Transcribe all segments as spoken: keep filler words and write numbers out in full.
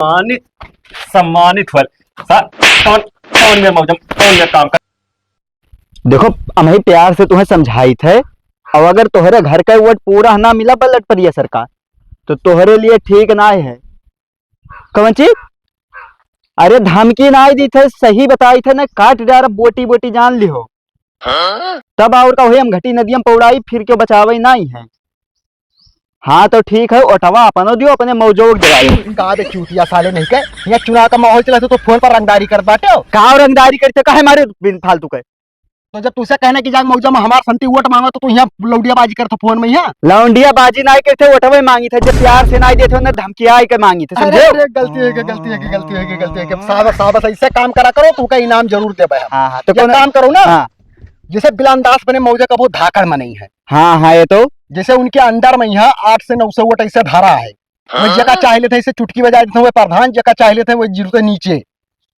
सम्मानित, सम्मानित हुआ। सा-, कौन, कौन में मौजम, कौन में काम कर? देखो, हम ही प्यार से तुम्हें समझाइत है, और अगर तोहरे घर का वोट पूरा ना मिला बलट परिया सरकार, तो तोहरे लिए ठीक ना है। कौन चीज? अरे, धमकी ना दी थे, सही बताई थे ना, काट डार बोटी बोटी जान लिहो। तब और का हुई, हम घटी नदिया में पौड़ाई, फिर क्यों बचावे नहीं है। हाँ, तो ठीक है, ओटवा अपनो दियो, अपने मौजोक जगायो। का बे चूतिया साले नहीं के, यहाँ चुनाव का माहौल चला, तो, तो फोन पर रंगदारी करत बाटे हो। का रंगदारी करते, काहे मारे बिन फालतू के? तो जब तुसे कहने की जाग मौजा में हमार संती वोट मांगो, तो तू यहाँ लौंडियाबाजी करत हो फोन में यहाँ। लौंडियाबाजी नहीं करते, वोटवे मांगी थे, जब प्यार से नहीं देते हो ना, धमकियाई के मांगी थे, अरे, समझे? अरे, गलती है, गलती है, गलती है, गलती है। साहब, साहब, ऐसे काम करा करो, तू का इनाम जरूर देबे हम। हाँ, हाँ, तो एक कौन काम करो ना, हाँ। जैसे बिलान दास बने मौजा का वो धाकड़ मनई है। हाँ, हाँ, ये तो। जैसे उनके under में यहाँ आठ से नौ सौ वोट ऐसे धरा है। वो हाँ। जगह चाह लेते, इसे चुटकी बजा देते हुए प्रधान, जगह चाह लेते हुए जीरो से नीचे।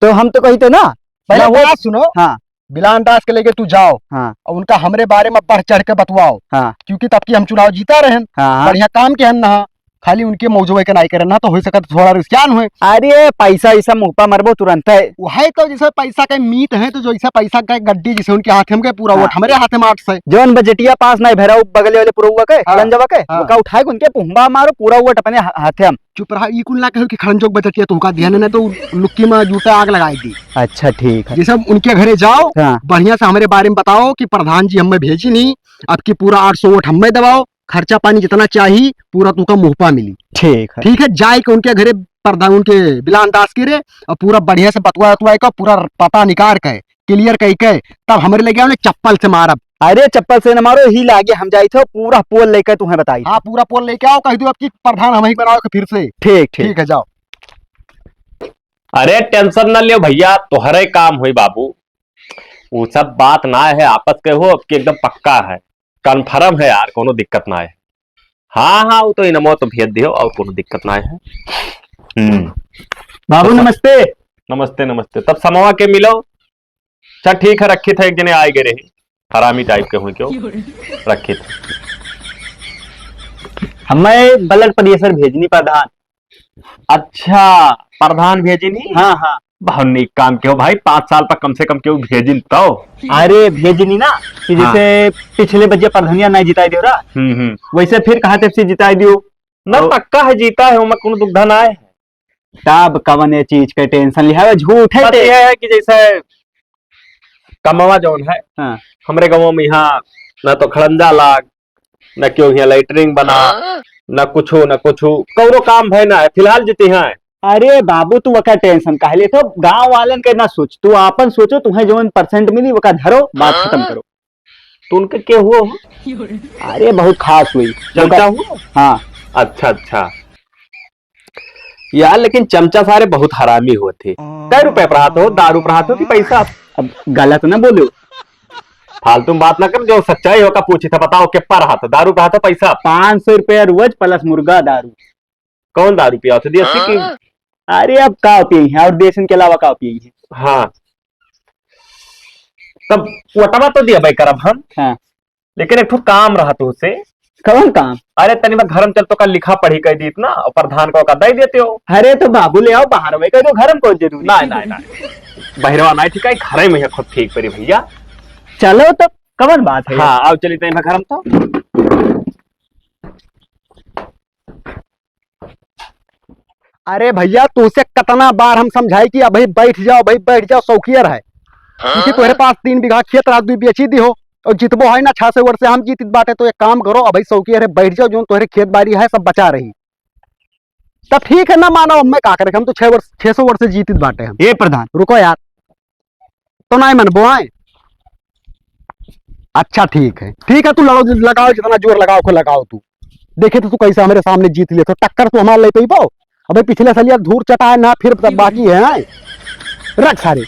तो हम तो कही थे ना, पहले ना वो बात सुनो। हाँ। बिलान दास के लेके तू जाओ हाँ। और उनका हमरे बारे में बढ़ चढ़ के बतवाओ। हाँ। क्योंकि तब की हम चुनाव जीता रहे हैं, हाँ, हाँ। बढ़िया काम के हन ना, खाली उनके मौजवे के नाई करे ना, तो हो सकत थोड़ा रुझान हुए। अरे पैसा ऐसा मुंह पर मरबो तुरंत है। वही तो जैसे पैसा के मीत है, तो जैसे पैसा का गड्डी, जैसे उनके हाथ में के पूरा हाँ। वोट हमरे हाथ में आठ से। जौन बजटिया पास नहीं भरा, वो बगले वाले पुरौवा के, हाँ। खड़ंजवा के, हाँ। ओका उठाए के उनके पुंबा मारो, पूरा वोट अपने हा-, हाथे हम। चुप रहा, ई कुल ना कहो कि खड़ंजोक बजटिया तुमका दिया ना, तो लुक्की में जूता आग लगाई दी। अच्छा, ठीक है। जैसे उनके घरे जाओ, हाँ। बढ़िया से हमरे बारे में बताओ कि प्रधान जी हमें भेजी नहीं, अब की पूरा आठ सौ वोट हमें दबाओ, खर्चा पानी जितना चाही पूरा तुमका मुंह पा मिली। ठीक है। ठीक है, जाए के उनके घरे प्रधान, उनके बिलान दास के रे, और पूरा बढ़िया से बतवा उतवा के पूरा पता निकाल के, clear कह के, तब हमरे लगे आओ, चप्पल से मारब। अरे चप्पल से न मारो, ही लागे हम जाई थे, पूरा पोल लेके तुम्हें बताई। हाँ, पूरा पोल लेके आओ, कह दो अब की प्रधान हम ही बनाओ के फिर से। ठीक, ठीक। ठीक है, जाओ। अरे tension न लियो भैया, तोहरे काम हुई बाबू, वो सब बात ना है आपस के हो, अब की एकदम पक्का है, confirm है यार, कोनो दिक्कत ना है। हाँ, हाँ, वो तो इनमो तो भेज दियो और कोनो दिक्कत ना है। हम्म। बाबू तो नमस्ते। नमस्ते, नमस्ते। तब समवा के मिलो। अच्छा ठीक है, रखित है, एक जने आए गए रहे, हरामी type के हुए क्यों? रखित है। हमें बलट परिया सर भेजनी प्रधान। अच्छा, प्रधान भेजिनी? हाँ, हाँ। बहुत नीक काम कियो भाई, पाँच साल तक कम से कम क्यों भेजिन तो? अरे भेजिनी ना कि हाँ। जैसे पिछले बजे प्रधानिया नहीं जिताई दियो रहा, हम्म, हम्म। वैसे फिर कहा तेरे से जिताई दियो? ना, तो पक्का है जीता है, ओमा कोनो दुविधा ना है। तब कवन ये चीज के tension लिहावे, झूठे बस ते- ये है कि जैसे कमवा जौन है, हाँ। हमरे गाँव में यहाँ ना तो खड़ंजा लाग, ना क्यों हियाँ latrine बना, हाँ? ना कुछु, ना कुछु, कौनो काम भय ना है, फिलहाल जीती हैं। अरे बाबू, तू वका tension काहे लेत हो? गाँव वालन के ना सोच, तू आपन सोचो, तुम्हें जौन percent मिली, वका धरो, बात हाँ? खत्म करो। तो उनके के हुआ हो? अरे बहुत खास हुई। चमचा वका हुआ? हाँ। अच्छा, अच्छा। यार, लेकिन चमचा सारे बहुत हरामी होत हे। कै रुपए पर हाथ हो, दारू पर हाथ हो कि पैसा? अब गलत ना बोलो। फालतू में बात ना कर, जो सच्चाई हो का पूछी था, बताओ के पर हाथ, दारू पर हाथ हो, पैसा? पाँच सौ रुपया रोज plus मुर्गा दारू। कौन दारू पिया थे? देसी की? अरे अब का पिए हैं, और देसी के अलावा का पिए हैं? हाँ। तब वोटवा तो दिया भाई करब हम। हाँ। लेकिन एक ठो काम रहा तुहसे। कौन काम? अरे तनी बा घर में चल तो कल लिखा पढ़ी कह दीत ना, और प्रधान को का दे देते हो। अरे तो बाबू ले आओ बाहर में, कह दो घर में कोई जरूरी नहीं, नहीं। नहीं, नहीं। बहिरवा नहीं ठीक है, घर में है खुद ठीक परी भैया। चलो तो कवन बात है? हाँ, आओ चली तनी बा घर में तो। अरे भैया, तुमसे कितना बार हम समझाई कि अभी बैठ जाओ, अभी बैठ जाओ, शौकियर है। क्योंकि तोहरे पास तीन बीघा खेत रहा, दुई बेची दी हो, और जितबो है ना, छह सौ वोट से हम जीतित बाटे, तो एक काम करो, अभी शौकियर है, बैठ जाओ, जो तोहरे खेत बाड़ी है, सब बचा रही। तब ठीक है, ना मानो, अब मैं का करे, हम तो छह वर्ष, छह सौ वोट से जीतित बाटे हम। ए प्रधान। रुको यार, तो नाहीं मनबो आए। अच्छा ठीक है, ठीक है, तू लड़ो, लगाओ, जितना जोर लगाओ को लगाओ तू। देखे तो तू कैसे हमरे सामने जीत लेत हो, टक्कर तू हमार ले पइबो? अबे पिछले साल यार धूर चटाए ना, फिर तब बाकी है, आए? रख सारे।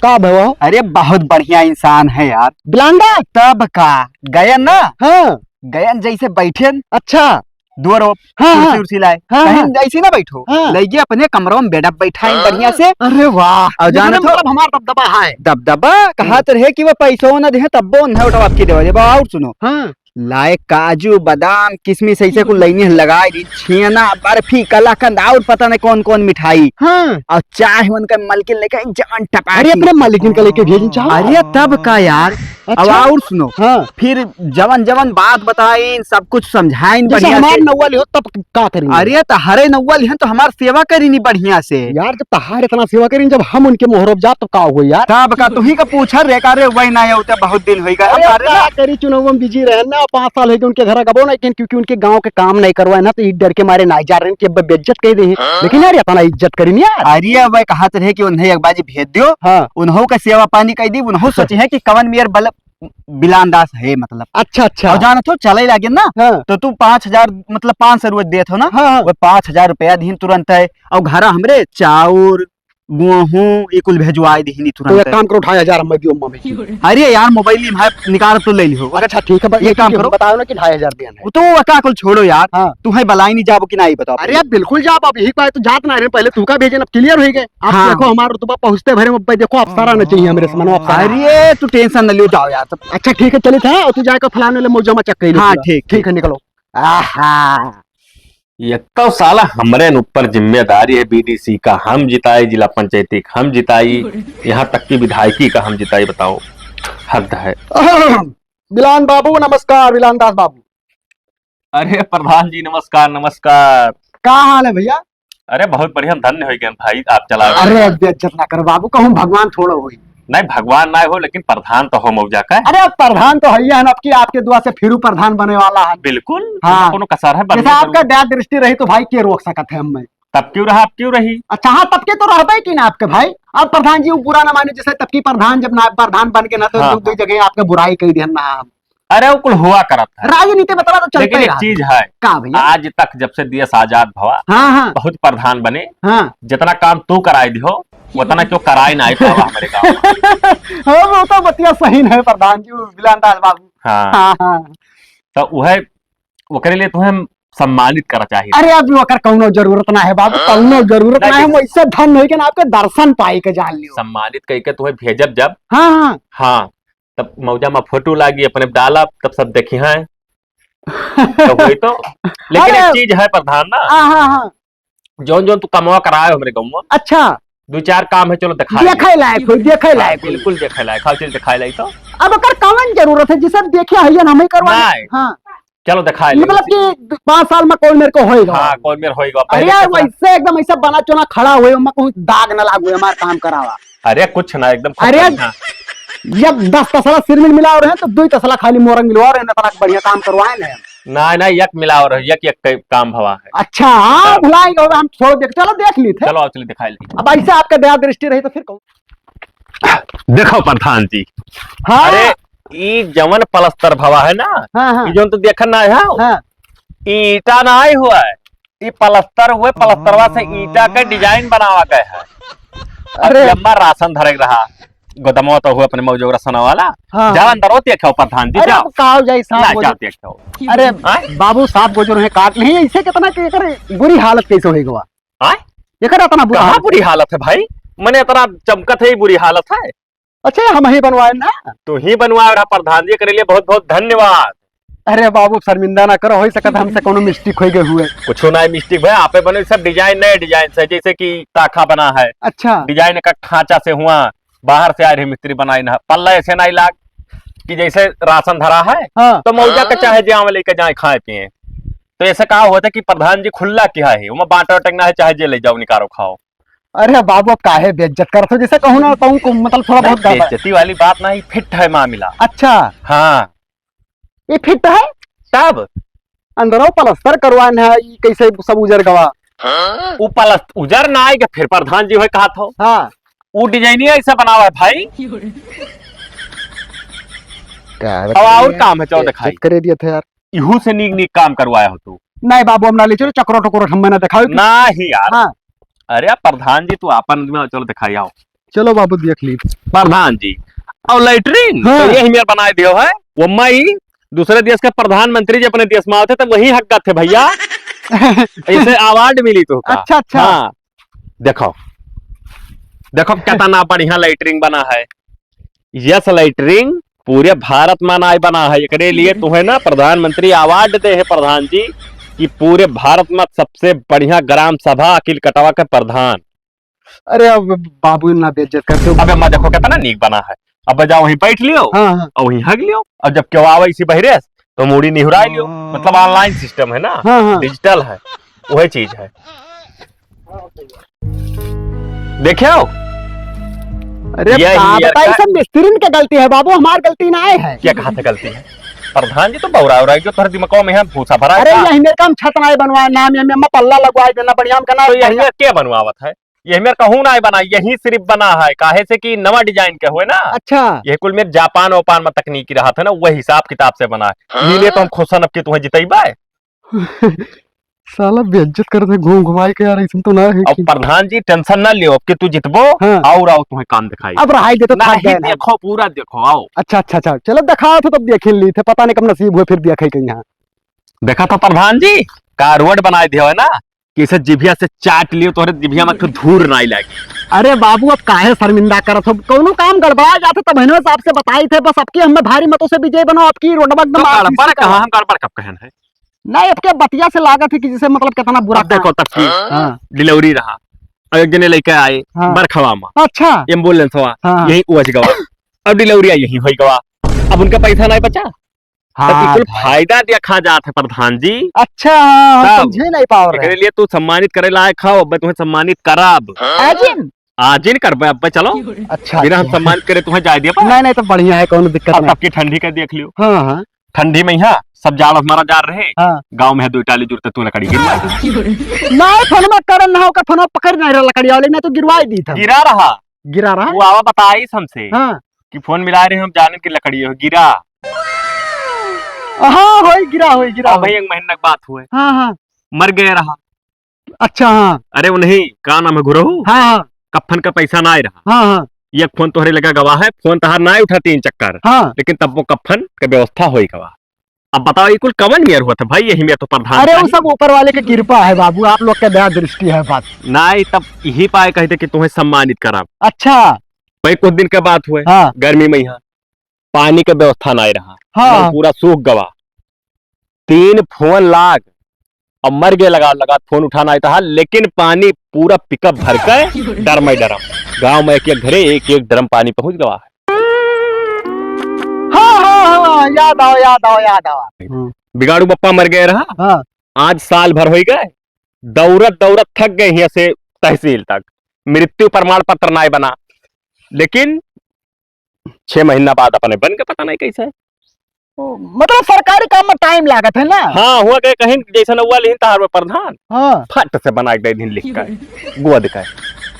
का भवा? अरे बहुत बढ़िया इंसान है यार। बिलांडा? तब का, गयन ना? हाँ। गयन जैसे बैठेन। अच्छा। दुआरो हाँ, कुर्सी हाँ। उर्सी लाए। हाँ, कहीं हाँ। ऐसे ना बैठो। हाँ। लइगे अपने कमरों में बेडप बैठाएं हाँ। बढ़िया से। अरे वाह। और जाने लेकिन तो मतलब हमार दबदबा है। दबदबा? कहा हम्म। तो रहे कि वो पैसो ना दे, तब्बो उन्हें उठवा के देवा। जब और सुनो। हाँ। लाए काजू, बादाम, किशमिश, ऐसे कुल लइनी है, लगाई दी, छेना, बर्फी, कलाकंद और पता नहीं कौन कौन मिठाई। हाँ। और चाय उनका मलकिन लेके आई, जवन टपाकी। अरे, अपने मालकिन का लेके भेजन चाहो। अरे, तब का यार। अच्छा। अब और सुनो। हाँ। फिर जवन जवन बात बताइन, सब कुछ समझाइन जैसे बढ़िया हमार से। नौवा लिहो, तब का करेंगे? अरे, तो हरे नौवा लिहन तो हमार सेवा करीनी बढ़िया से। यार, जब तहार इतना सेवा करीन, जब हम उनके मोहरब जाब, तो का हुआ यार? तब का तुही का पूछा रे, का रे, वही ना होते, बहुत दिन होई गए। अरे, हमारे का ना करी, चुनाव में बिजी रहे ना, पाँच साल हो गए उनके घर गबो नहीं किन, क्योंकि उनके गांव के काम नहीं करवाए ना, तो ई डर के मारे नहीं जा रहे कि अब बेइज्जत कह दे। हाँ? लेकिन यार, इतना इज्जत करीन यार। अरे, वह कहत रहे कि उन्हें एक बाजी भेज दियो, हाँ। उन्हों का सेवा पानी कह दी, उन्हों सोचे हैं कि कवन मेर बल बिलान दास है, मतलब। अच्छा, अच्छा। और जानत हो, चले लागे ना, हाँ। तो तू पाँच हजार, मतलब, पाँच सौ रोज देत हो ना, हाँ, हाँ। वो पाँच हजार रुपया दीन तुरंत है, और घरा हमरे चाउर, गेहूं, ये कुल भेजवाए दीनी तो तुरंत एक है। काम करो, ढाई हजार हम दियो, मम्मी। अरे यार, मोबाइल में है, निकाल तो ले लियो। अच्छा, ठीक है, बस ये ये काम करो। बताओ ना कि ढाई हजार देना है। वो तो वो का कुल छोड़ो यार, हाँ। तू है बलाई नहीं जाबो कि नहीं, बताओ अरे पहले। यार, बिल्कुल जाब, अब यही पाए तो जात ना रहे, पहले तू का भेजे, अब क्लियर हो गए। आप हाँ। देखो, हमारा रुतबा पहुँचते भरे में, अब देखो, अफसर आना चाहिए हमरे से, मनो अफसर। अरे, तू टेंशन न लियो, जाओ यार, तब। अच्छा, ठीक है, चलित है, और तू जाके फलाने ले मौजा में चक्के हाँ, ठीक, ठीक है, निकलो। आहा। ये तो साला हमरे न ऊपर जिम्मेदारी है, बीडीसी का हम जिताई, जिला पंचायती का हम जिताई, यहाँ तक कि विधायकी का हम जिताई, बताओ, हद है। बिलान बाबू नमस्कार, बिलान दास बाबू। अरे प्रधान जी नमस्कार, नमस्कार। का हाल है भैया? अरे बहुत बढ़िया, धन्य हो गए भाई, आप चला गए। अरे बेइज्जत ना करो बाबू, कहूँ भगवान थोड़ा होई। नहीं, भगवान ना हो, लेकिन प्रधान तो हो मौजा का। अरे प्रधान तो है ही है ना, अब की आपके दुआ से फिर प्रधान बने वाला है। बिल्कुल, हाँ। कोनो कसर है, जैसे बनने आपका जरूर। दया दृष्टि रही तो भाई के रोक सकत है हमें? तब क्यों रहा, अब क्यों रही? अच्छा, हाँ, तब के तो रहबे की ना आपके भाई। अब प्रधान जी वो बुरा ना माने, जैसे तब की प्रधान जब ना प्रधान बन के ना तो हाँ, दो, दो हाँ। जगह आपके बुराई कही दिहन ना हम। अरे, वो कुल हुआ करत है। राजनीति में तोरा तो चलते लेकिन ही एक रहा। चीज है, का भैया? आज तक जब से देश आजाद भवा, हाँ, हाँ। बहुत प्रधान बने, हाँ। जितना काम तू कराए दिहो, उतना क्यों कराए ना पावा हमारे गाँव में। हाँ, वो तो बतिया सही है प्रधान जी, वो बिलान दास बाबू। हाँ। हाँ, हाँ। तो वह, ओकरे लिए तुम्हें सम्मानित करा चाहिए। अरे, अब ओकर कौनो जरूरत ना है बाबू, हाँ। कौनो जरूरत ना ना है, देख- हम ऐसे धन होई के ना आपके दर्शन पाई के जान लियो। सम्मानित कई के तुम्हें भेजब जब। हाँ, हाँ। हाँ। तब मौजा में फोटो लागी, अपने डालब, तब सब देखी हैं। तो वही तो। लेकिन अरे! एक चीज है प्रधान ना, हाँ, हाँ, हाँ। जौन जौन तू कमवा कराए हमरे गाँव में। अच्छा। दो चार काम है, चलो दिखाई देखे लायक हो, देखे हाँ, लायक हो। बिल्कुल देखे लायक, हाँ, चल दिखाई लाई तो। अब ओकर कौन जरूरत है, जिसे देखे है, हम ही करवा नहीं। हाँ। चलो दिखाई ली। मतलब कि पाँच साल में कौन मेरे को होएगा? हाँ, कौन मेरे होएगा? अरे पहले यार, कितना वैसे एकदम ऐसा बना चुना खड़ा हुए, ओमा कोई दाग न लागू, हमार काम करावा। अरे कुछ ना, एकदम अरे खतरनाक। जब दस तसला सिर में मिला रहे हैं, तो दो ही तसला खाली मोरंग मिलवा रहे हैं, इतना बढ़िया काम करवाए ना। ना, ना, यक मिला रहे, यक, यक कई काम भवा है। अच्छा, हाँ, चलो। भुलाएंगे, हम छोड़ दे, चलो देख ली थे। चलो, आओ, चलिए दिखाई ली। अब ऐसे आपका दया दृष्टि रही तो फिर कहूँ। देखो प्रधान जी, हाँ। अरे, ई जवन पलस्तर भवा है ना, हाँ, हाँ। ई जवन तू देखन ना आए हो, हाँ। ईटा ना आए हुआ है, ई पलस्तर हुए, पलस्तरवा से ईटा के डिजाइन बनावा गए है। अब अरे। लंबा राशन धरे रहा, गोदमवा तो हुए अपने मौजो रसना वाला। हाँ। जा अंदर होती है, खाओ प्रधान जी, अरे, जाओ। अब का हो जाई, साहब, ना, बोलो। जाओ, देखो। अरे, हाँ? बाबू, साहब, बोझ रहे हैं, काट नहीं, ऐसे कितना के, करे, बुरी हालत कैसे होई गवा? आय? एकर इतना बुरा कहाँ हाल? बुरी हालत है भाई? मने इतना चमकत है, बुरी हालत है। अच्छा, हम ही बनवाए ना? तू ही बनवाए रहा प्रधान जी, एकरे लिए बहुत बहुत धन्यवाद। अरे बाबू, शर्मिंदा ना करो, हो सकत हमसे कोनो mistake हो गए हुए। कुछो ना mistake भाई, आपे बने सब design, नए design से, जैसे कि ताखा बना है। अच्छा। Design का खांचा से हुआ, बाहर से आए रहे मिस्त्री बनाए ना, पल्ला ऐसे नहीं लाग कि जैसे राशन धरा है, हाँ। तो मौजा का चाहे जे आवे लेके जाए खाए पिए। तो ऐसे कहा होता कि प्रधान जी खुल्ला किहा है, ओमा बांटा टंगना है, चाहे जे ले जाओ, निकालो, खाओ। अरे बाबू, अब काहे बेइज्जत करत हो? जैसे कहूँ ना कहूँ को, मतलब थोड़ा अरे बहुत गड़बड़। बेइज्जती वाली बात ना, ये fit है मामला। अच्छा। हाँ। ये fit है? तब? अंदरो पलस्तर करवान है, ये कैसे सब उजर गवा? वो पलस्त-, उजर ना आएगा, फिर प्रधान जी होए कहा था। हाँ। वो design ही ऐसा बनावा है भाई। का अब और बताइए, काम है, चलो दिखाई। Check करे दिया था यार। इहू से नीक नीक काम करवाया हो तू। नहीं बाबू, हम ना ले चलो, चकरोट उकरोट हम ना दिखाओ। नहीं यार। हाँ। अरे प्रधान जी, तू आपन आदमी हो, चलो दिखाई आओ। चलो बाबू, देख ली। प्रधान जी, और latrine हाँ। तो ये हमें बनाए दियो है। वो मई दूसरे देश के प्रधानमंत्री जी अपने देश में आते तो वही हक थे भैया। ऐसे award मिली तो का। अच्छा, अच्छा। हाँ, देखो, देखो कितना बढ़िया latrine बना है। यस latrine, पूरे भारत मा नाई बना है। एकरे लिए तुहे ना प्रधानमंत्री award दे है प्रधान जी, कि पूरे भारत मा सबसे बढ़िया ग्राम सभा अकिल कटवा के प्रधान। अरे अब बाबू ना बेइज्जत कर दो। अबे मैं देखो कितना नीक बना है। अब जाओ वहीं बैठ लियो हाँ, हाँ। और वहीं हग लियो, और जब केहू आवे इसी बहिरे तो मूड़ी निहुराई लियो। मतलब online system है ना, हाँ, हाँ। Digital है, वही चीज है। देखियो, अरे यही का बताई, सब मिस्त्रीन के गलती है बाबू, हमार गलती ना है। क्या कहा था गलती है? प्रधान जी तो बौरा उराई जो तोहरे दिमाग में है भूसा भरा अरे है। यही मेरे काम छत ना बनवाए, नाम ये में पल्ला लगवाए देना बढ़िया हम कहना तो यही बढ़िया। मेरे क्या बनवावत है? यही मेरे कहूँ ना बना, यही सिर्फ बना है, काहे से कि नवा design के हुए ना। अच्छा। ये कुल मेरे जापान वापान में तकनीकी रहा था ना, वही हिसाब किताब से बना है। हाँ? इसीलिए तो हम खुश हैं अब कि तुम्हें जितैबा है। साला बेइज्जत करत है घूम घुमाई के यार, ऐसन तो ना है अब कि प्रधान जी tension ना लियो, अब कि तू जितबो, हाँ। और आओ तुम्हें काम दिखाई। अब रहाई दे तो ना थक ही गए ना। देखो, पूरा देखो, आओ। अच्छा, अच्छा, अच्छा, चलो दिखाओ तो तब देख ही ली थे, पता नहीं कब नसीब हुए फिर देखे कहीं यहाँ। देखा था प्रधान जी, का road बनाए दिया है ना, कि इसे जिभिया से चाट लियो, तोहरे जिभिया में धूर नाई लागी। अरे बाबू, अब काहे शर्मिंदा करत हो? कौनो काम गड़बड़ा जात है तब हनवे साहब से बताई थे, बस अब की हमें भारी मतों से विजय बनाओ, अब की रोडवा एकदम तो आप गड़बड़ इसी कहाँ, तरह। हम गड़बड़ कब कहन है? नहीं, अब के बतिया से लागत है कि जैसे मतलब कितना बुरा अब देखो काम। तब की हाँ। Delivery रहा, अब एक जने लेके आए हाँ। बरखवा में, अच्छा। Ambulance हुआ, हाँ। यही उवज गवा, अब delivery यही होई गवा, अब उनका पैसा नहीं बचा। हाँ, तो बिल्कुल भाई। फायदा देखा जात है प्रधान जी। अच्छा, हाँ, हाँ, तब समझे नहीं पाव रहे। एकरे लिए तू सम्मानित करे लायक हो, अब मैं तुम्हें सम्मानित करब। आजिन? आजिन करबे, अब चलो। अच्छा, बिना हम अच्छा। सम्मानित करे तुम्हें जाए दिया पर। नहीं, नहीं, तो बढ़िया है, कौनो दिक्कत अब नहीं। तब की ठंडी का देख लियो। हाँ, हाँ। ठंडी में यहाँ सब जाड़ हमारा जा रहे। हाँ। गाँव में है दो टाली जुड़ते तू लकड़ी गिरवा दे। नहीं, फोन में करन ना होकर फोन पकड़ नहीं रहा लकड़ी वाले, मैं तो गिरवाई दी था। गिरा रहा। गिरा रहा? वो आवा बताइस हमसे हाँ। कि फोन मिला रहे हम जाने की लकड़ी हो गिरा। हाँ, होई गिरा, होई गिरा, हाँ होई। भाई, एक महीना के बात हुए। हाँ, हाँ। मर गए रहा। अच्छा, हाँ। अरे, उन्हीं, का नाम है, घुरहू? हाँ, हाँ। कफन का पैसा ना आए रहा। हाँ, हाँ। ये फोन तोहरे लगा गवा है, फोन तहार ना उठा तीन चक्कर। हाँ। लेकिन तब वो कफन के व्यवस्था होई गवा। अब बताओ, ये कुल कवन मेर हुआ था भाई? यही मेर तो प्रधान अरे, वो चाहिए। सब ऊपर वाले के कृपा है बाबू, आप लोग के दया दृष्टि है बस। ना, ये तब यही पाए कहते कि तुम्हें सम्मानित करब। अच्छा। भाई, कुछ दिन के बात हुए, हाँ। गर्मी में यहाँ पानी के व्यवस्था नाई रहा, हाँ। पूरा सूख गवा। तीन फोन लाग, अब मर गए लगा, लगा फोन उठाना आई था, लेकिन पानी पूरा pickup भर के डरम ही डरम। गांव में एक एक घरे एक एक ड्रम पानी पहुंच गवा है। हाँ, हाँ, हाँ, याद आओ, याद आओ, याद आओ। हम्म। बिगाड़ू बप्पा मर गए रहा। हाँ। आज साल भर हो गए, दौड़त दौड़त थक गए यहाँ से तहसील तक, मृत्यु प्रमाण पत्र नाई बना, लेकिन छह महीना बाद अपने बन के पता नहीं कैसे। ओ, मतलब सरकारी काम में time लागत है ना? हाँ, हुआ के कहीं जैसे नौवा लिहिन तहार में प्रधान, हाँ। फट से बना के दे दिन लिख के, गोद के।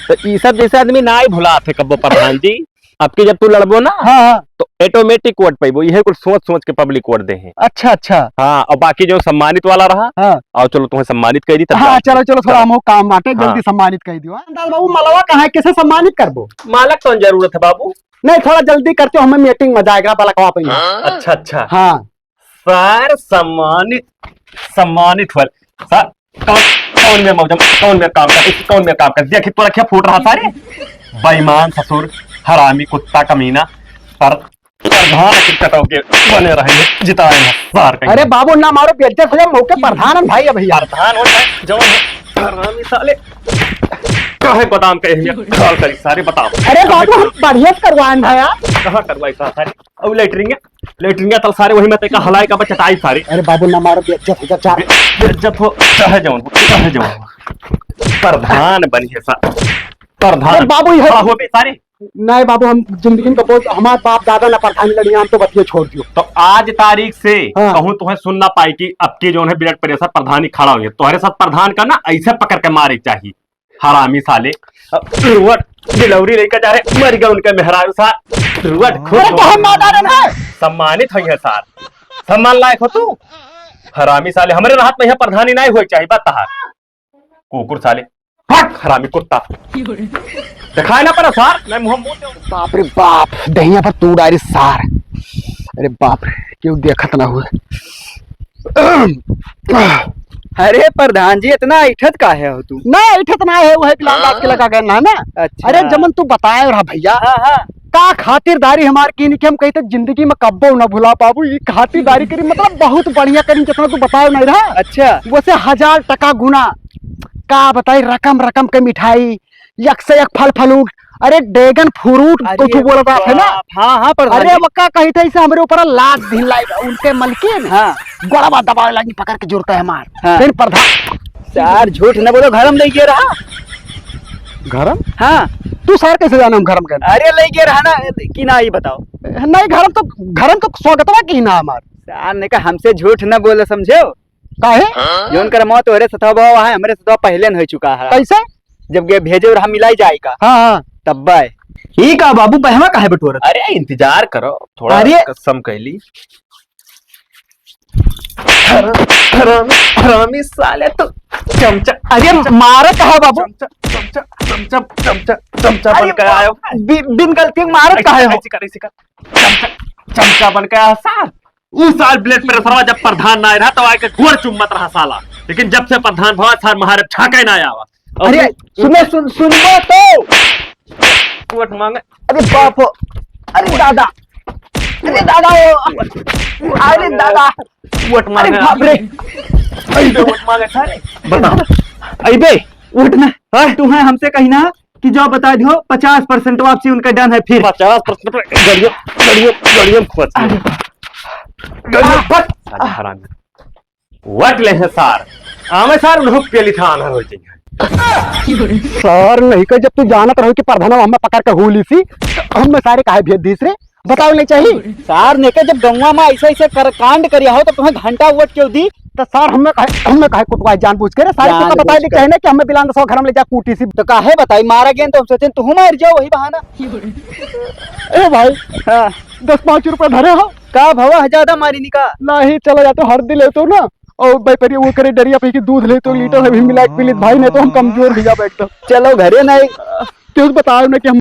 तो ई सब जैसे आदमी ना ही भुलात है कब्बो प्रधान जी। अब की जब तू लड़बो ना, हाँ, हाँ। तो automatic vote पैबो। यह कुल सोच सोच के public vote दे है। अच्छा, अच्छा। हाँ, और बाकी जो सम्मानित वाला रहा, हाँ। और चलो तुम्हें सम्मानित कर दी तब हाँ, जाओ। चलो, चलो, थोड़ा चलो। हम काम बाटे, हाँ। जल्दी सम्मानित कर दियो। हाँ, दाल बाबू, मलवा कहाँ है, किसे सम्मानित करबो? मालक कौन जरूरत है बाबू? नहीं, थोड़ा जल्दी करते हो, हमें meeting में जाएगा, बलकवा पे यहाँ। अच्छा, अच्छा। हाँ। सर, सम्मानित, सम्मानित हुआ। सर, कौन, कौन मेर मौजम, कौन मेर काम कर, कौन मेर काम कर? देखी, तोरा क्या फूट रहा सारे? बेईमान ससुर, हरामी कुत्ता कमीना। सर, प्रधान की कटो के बने रहे, जिताए हैं, सर कहीं। अरे बाबू, ना मारो, बेइज्जत हो जाए, मौके प्रधान हम भाई, अभी यार। प्रधान हो जाए, जवान हो, हरामी साले। काहे गोदाम के एहमियत खराब करी सारे, बताओ। अरे बाबू, हम बढ़िया से करवाएं भाई यार। कहाँ करवाई सारे? और लेटरिंग, लेटरिंग तल सारे वही में तेका हलाई का बचटाई सारे। अरे बाबू, ना मारो, बेइज्जत हो जा, चार। बे-, बेइज्जत हो, चाहे जवान हो, चाहे जवान हो। प्रधान बनिए सा, प्रधान। अरे बाबू, ये हाँ, हो बे सारे। नहीं बाबू, हम जिंदगी में कबो, हमार बाप दादा ना प्रधानी लड़ी, हम तो बतिया छोड़ दियो। तो आज तारीख से हाँ। कहूँ तुम्हें सुन ना पाई कि अब की जो है blood pressure प्रधानी खड़ा हुई है, तुम्हारे साथ प्रधान का ना ऐसे पकड़ के मारे चाहिए, हरामी साले। अब रुअट डिलीवरी लेकर जा रहे, मर गए उनके मेहरारू साथ। रुअट खुश अरे हो। तो हम ना डाले ना। सम्मानित हुई है सार, सम्मान लायक हो तू। हरामी साले, हमारे राहत में यहाँ प्रधानी नहीं हुई चाहिए, बात तहार। कुकुर साले, हट हरामी कुत्ता। दिखाए ना पड़ा सार, मैं मुंह मोड़ दूं। बाप रे बाप, दहिया पर तू डारी सार। अरे बाप रे, क्यों देखत ना हुए। अरे प्रधान जी, इतना ऐठत काहे हो तू? ना, ऐठत ना है, वह बिलाल हाँ। बाप के लगा गया ना, ना। अच्छा। अरे जमन तू बताए रहा भैया। हाँ, हाँ। का खातिरदारी हमार कीन कि हम कहीं तो जिंदगी में कब्बो ना भुला पाबू। ये खातिरदारी करी, मतलब, बहुत बढ़िया करी, जितना तू बतायो नहीं रहा। अच्छा। वैसे हजार टका गुना, का बताई, रकम रकम के मिठाई, एक से एक फल फलूट, अरे, ड्रैगन फ्रूट अरे कुछ बोला जात है ना। बाप, हाँ, हाँ, प्रधान अरे, जी। वो का कही थे, इसे हमरे ऊपर लाद दिलाई उनके मलकिन। हाँ। गोड़वा दबावे लागी पकड़ के, जरूरत है हमार। हाँ। फिर प्रधान सार, झूठ न बोलो, घरम लइ गए रहा। घरम? हाँ। तू सार कैसे जाने हम घरम गए? अरे, लइ गए रहा ना, कि ना, ये बताओ। नहीं, घरम तो, घरम तो स्वागतवा की ना हमार। सार ने कहा, हमसे झूठ न बोले, समझे हो? काहे? जो उनकर मौत तोहरे सथवा भवा है, हमरे सथवा पहले न हो चुका है। कैसे? जब गए भेजे और हम मिलाई जाए का। हाँ, हाँ। तब बाय। ई का बाबू, बहमा काहे बटोरत? अरे, इंतजार करो, थोड़ा अरे। कसम कहली। हरामी, हरामी साले तो चमचा। अरे, मारा कहा बाबू? चमचा, चमचा, चमचा, चमचा, चमचा अरे बन के आयो। बि-, बिन गलती के मारत ऐसे काहे कर, हो? ऐसे कर, ऐसे कर। चमचा, चमचा बन के आया सार। उ साल ब्लड प्रेशरवा जब प्रधान ना रहा, तब आके गोड़ चुम्मत रहा साला। लेकिन जब से प्रधान भवा, सार महारे छाके ना आवा। अरे, सुनो, सुन, सुनबो तो। वोट मांगे। अरे बाप हो। अरे दादा। अरे दादा हो। अरे दादा। वोट अरे मांगे। बाप रे। अइबे वोट मांगे सारे। बताओ। अइबे वोट ना। हाँ? तुम्हें हमसे कही ना कि जो बता दो, पचास परसेंट वापसी उनका डन है फिर। पचास परसेंट पे गड़िया, गड़िया, गड़िया में खोच गया। गड़िया में फंस। साला हरामी। वट ले हैं सार। आमे सार उन्हों पे लिखा आनर हो जाइए। सार नहीं कह, जब तू जानत रहो कि प्रधानवा हमें पकड़ के होली सी, तो हमें सारे काहे भेज दीस रे? बताओ नहीं चाहिए। सार ने के जब गौवा में ऐसे ऐसे कर, कांड करिया हो तो तुम्हें घंटा वोट क्यों दी? तो सार हमें काहे, हमें काहे कुटवाए जानबूझ के रे? सारे को तो जानबूझ बताए के। देते हैं ना कि हमें बिलान दसवा घर में ले जा कूटी सी। तो काहे बताई, मारा गेन तो हम सोचेन तुहू मार जाओ वही बहाना। ए भाई, हाँ। दस पाँच रुपए धरे हो? का भवा है, ज्यादा मारी निका? नहीं, चला जातो हरदी लेतो ना, और व्यापारी वो करे डरिया पे कि दूध लेतो, लीटर अभी मिला के पी लेत भाई, नहीं तो हम कमजोर हो जाबे एकदम। चलो घरे नहीं। क्यों बताओ ना कि हम